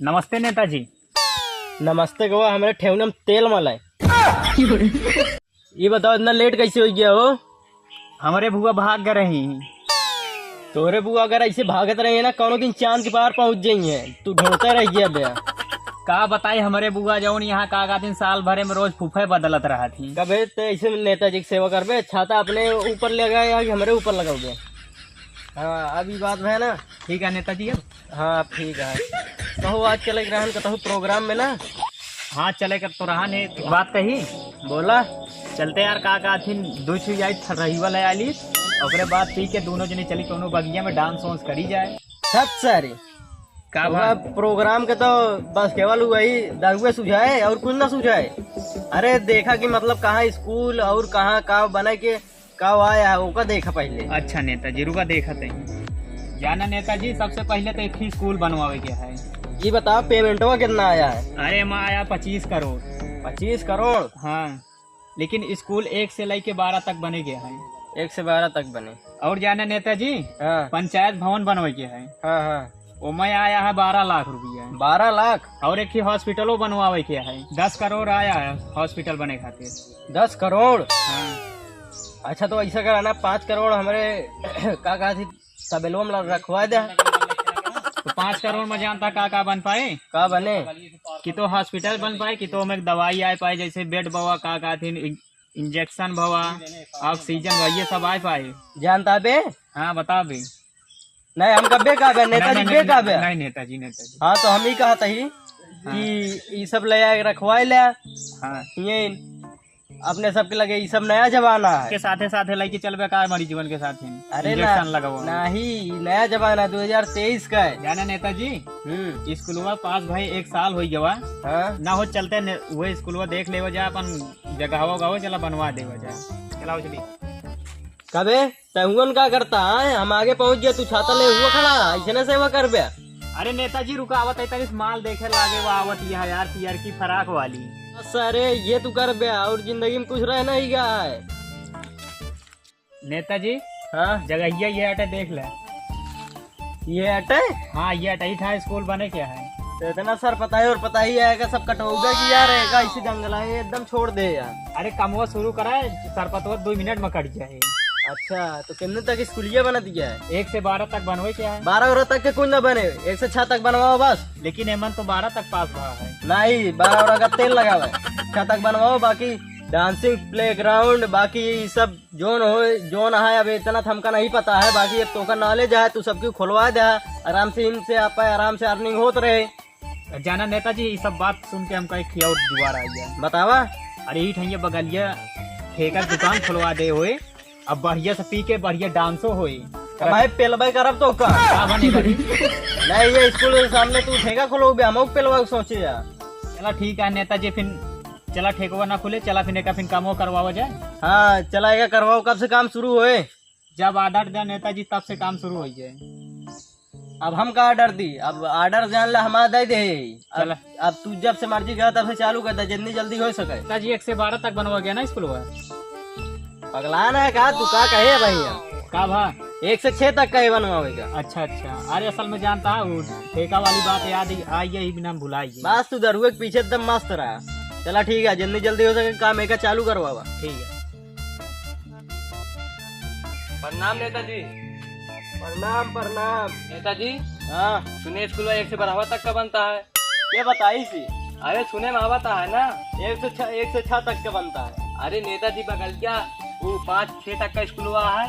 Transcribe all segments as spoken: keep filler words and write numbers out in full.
नमस्ते नेताजी। नमस्ते गवा, हमरे ठेहुना में तेल मले। ये बताओ, इतना लेट कैसे हो गया हो? हमरे बुआ भाग गए रही। तोरे बुआ अगर ऐसे भागत रही है ना, कौनो दिन चांद के पार पहुंच जाई है। तू ढूंढते रह गया बे। का बताई हमरे बुआ, जौन यहाँ का कहथिन, साल भरे में रोज फूफे बदलत रहत ही। कबे ते ऐसे में नेताजी की सेवा करबे, छाता अपने ऊपर लगाए या कि हमरे ऊपर लगाओगे? हाँ, अभी बात है ना। ठीक है नेताजी, अब हाँ, ठीक है। कहो, आज चले के रहन कतहु प्रोग्राम में ना? हाँ, चले के तो रहन है, बात कही। बोला। चलते यार, का कहथिन, दो छुई आई ठरही वाला आली, ओकरे बाद पी के दोनों जने चली कोनो बगिया में डांस वांस करी जाए। सच सारे। का तो बात? अब प्रोग्राम के तो बस केवल वही दारुए सुझाए और कुछ ना सुझाए। अरे देखा कि मतलब कहाँ स्कूल और कहाँ का बने के का आया है, ओका देखा पहले। अच्छा नेताजी, रुका देखत है। जाना नेताजी, सबसे पहले तो एक ही स्कूल बनवावे के है। ये बताओ, पेमेंटवा कितना आया है? अरे, माँ आया पच्चीस करोड़। पच्चीस करोड़? हाँ, लेकिन स्कूल एक से लेके बारह तक बने के है। एक से बारह तक बने। और जाना नेताजी, हाँ। पंचायत भवन बनवे के है। हाँ, हाँ। ओमे आया है बारह लाख रुपया। बारह लाख? और एक ही हॉस्पिटलो बनवावे के है, दस करोड़ आया है हॉस्पिटल बने खातिर। दस करोड़? हाँ। अच्छा, तो ऐसा करा ना, पाँच करोड़ हमरे का कहा थी, तबेलवा में रखवा दे। तो पाँच करोड़ में जानता का का बन पाए? का बने? कि तो हॉस्पिटल बन पाए, कि तो हमें दवाई आ पाए, जैसे बेड बवा, का का थी, इंजेक्शन भवा, ऑक्सीजन भवा, ये सब आ पाए। जानता बे? हाँ, बता बे। नहीं, हम कबे का बे, नेताजी नहीं, बे नहीं, का बे? नहीं, नेताजी, नेताजी। हाँ, तो हम ही कहत ही हाँ। कि ई सब ले आके रखवाए ले। हाँ। ये अपने सबके लगे ई सब नया जमाना है। के साथे साथे लेके चलबे का मरीजवन के साथ ही? अरे इंजेक्शन ना, लगावा। नहीं, नया जमाना दो हज़ार तेईस का है। जाना नेताजी, हम्म। स्कूलवा पास भाई एक साल हो गवा। हाँ। ना हो चलते ने, वही स्कूलवा देख लेवा जा, अपन जगहवा उगहवा चला बनवा देवा जा। चलाओ चली। कबे तहुअन का करता है? हम आगे पहुंच गया, तू छाता ले हुआ खड़ा, ऐसे ना सेवा कर बे। अरे नेताजी रुका, आवत है, तनिस माल देखे लागे, वो आवत यह यार, पियर की फराक वाली। बस अरे, ये तू कर बे, और जिंदगी में कुछ रह नहीं गया है। नेताजी, हाँ? जगहिया ये अटे देख ले। ये अटे? हाँ, ये अटे ही था, स्कूल बने क्या है? तो इतना सर पता है और पता ही है कि सब कटोगे की यार, एक ऐसी जंगल है, एकदम छोड़ दे यार। अरे कमवा शुरू करा है, सरपतवा दो मिनट में कट जाए। अच्छा, तो कितने तक स्कूलिया बनत गया है? एक से बारह तक बनवे क्या है? बारह और तक के कुछ ना बने, एक से छह तक बनवाओ बस। लेकिन एमन तो बारह तक पास हुआ है। नहीं, बारह और का तेल लगावे, छह तक बनवाओ, बाकी डांसिंग प्लेग्राउंड, बाकी ये सब जोन हो, जोन है, अब इतना तो हमका नहीं पता है, बाकी अब तोका नॉलेज है, तू सबकी खुलवा दे, आराम से इनसे आप आराम से अर्निंग होत रहे। जाना नेताजी, ये सब बात सुन के हमका एक और जुआर आ गया। बतावा। अरे, ई ठैया बगलिया ठेका दुकान खुलवा दे होए, अब बढ़िया से पी के बढ़िया डांसो होए। अब भाई, पेलबे करब तो का? का बने करी? नहीं, ये स्कूल के सामने तू ठेका खोलोगे, हम पेलवा के सोचे जा। चला ठीक है नेताजी, फिर चला ठेकवा ना खुले, चला फिर एका फिर कामो करवावा जाए। हाँ, चला एका करवाओ, कब से काम शुरू होए? जब ऑर्डर दे नेताजी, तब से काम शुरू हो जाए। अब हम का ऑर्डर दी? अब ऑर्डर जान ला हमारा दे दे। अब, चला। अब तू जब से मर्जी कहा तब से चालू कर दे, जितनी जल्दी हो सके। नेताजी, एक से बारह तक बनवा गया ना स्कूलवा? पगला ना है का तू, का कहे भैया? का भा? एक से छह तक का ही बनवावे का। अच्छा, अच्छा। अरे असल में जानता है, वो ठेका वाली बात याद ही आई, यही बिना हम भुला गए। बस तू दरुए के पीछे एकदम मस्त रहा। चला ठीक है, जितनी जल्दी हो सके काम एका चालू करवावा। ठीक है। प्रणाम नेताजी। प्रणाम, प्रणाम। नेताजी, हाँ। सुने स्कूल में एक से बारहवा तक का बनता है। ये बताई सी। अरे सुने में आवता है ना। एक से छह, एक से छह तक का बनता है। अरे नेताजी बगलिया वो पाँच छह तक का स्कूलवा है,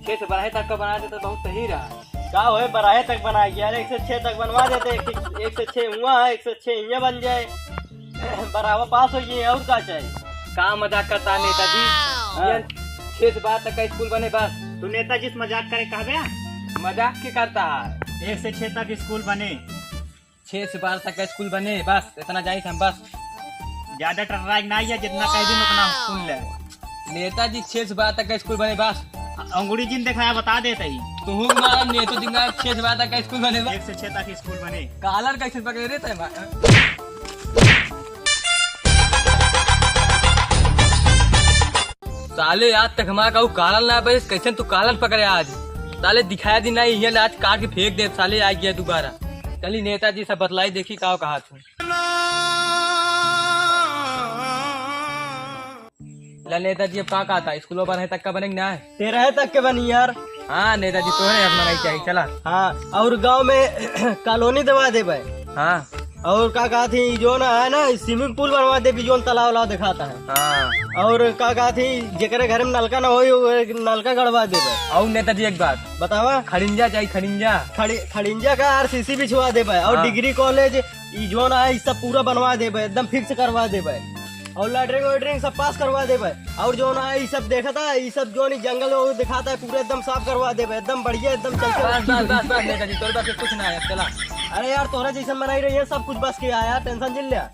छह से बारह तक का बना देते तो बहुत सही रहा। का होए, बारह तक बना गया, अरे एक से छह तक बनवा देते, एक से, एक से छह हुआ है, एक से छह ये बन जाए। बराबर पास हो गए, और का चाहिए? का मजाक करता है नेताजी? हाँ। ये छह से बारह तक का स्कूल बने बस। तू नेताजी से मजाक करे कहबे? मजाक के करता है? एक से छह तक स्कूल बने। छह से बारह तक का स्कूल बने बस, इतना जानित हम बस। ज्यादा टर्राइक ना है, जितना कह दिन उतना सुन ले। नेताजी छह से बारह तक का स्कूल बने बस। अंगुड़ी जिन दिखाया बता देते ही। तू हूँ मारा नेतो जिंगा छह से बारह तक का स्कूल बने बस। एक से छह तक स्कूल बने। कालर कैसे पकड़े रे तय? साले आज तक हमारा कहू कालर ना बस, कैसे तू कालर पकड़े आज? साले दिखाया दी नहीं, ये आज काट के फेंक दे, साले आ गया दोबारा। चली नेताजी से बतलाई, देखी का कहा तू। ला नेताजी, अब का कहता, स्कूल बना है तक का बने कि ना है? तेरह तक के बनी यार। हाँ नेताजी, तोहरे अब बनाई चाहिए, चला। हाँ, और गांव में कॉलोनी देवा देबे। हाँ। और का कहत ही, जो ना है ना, स्विमिंग पूल बनवा देबे, जोन तालाब वालाब दिखाता है। हाँ। और का कहत ही, जेकरे घर में नलका ना होई, वो नलका गड़वा देबे। और नेताजी एक बात। बतावा। खड़िंजा चाहिए, खड़िंजा। खड़ी-, खड़िंजा का आरसीसी बिछवा देबे। और हाँ। डिग्री कॉलेज, ई जोन है, ई सब पूरा बनवा देबे, एकदम फिक्स करवा देबे। और लैट्रिन वैट्रिन सब पास करवा देबे। और जोन है, ई सब देखता है, ई सब जोन ई जंगल वो दिखाता है, पूरा एकदम साफ करवा देबे, एकदम बढ़िया, एकदम चल के बस, बस, बस, बस, नेताजी, तोरे बस के कुछ ना है, चला। अरे यार, तोरा जैसन बनाई रही है, सब कुछ बस के आया, टेंशन जिन लिया।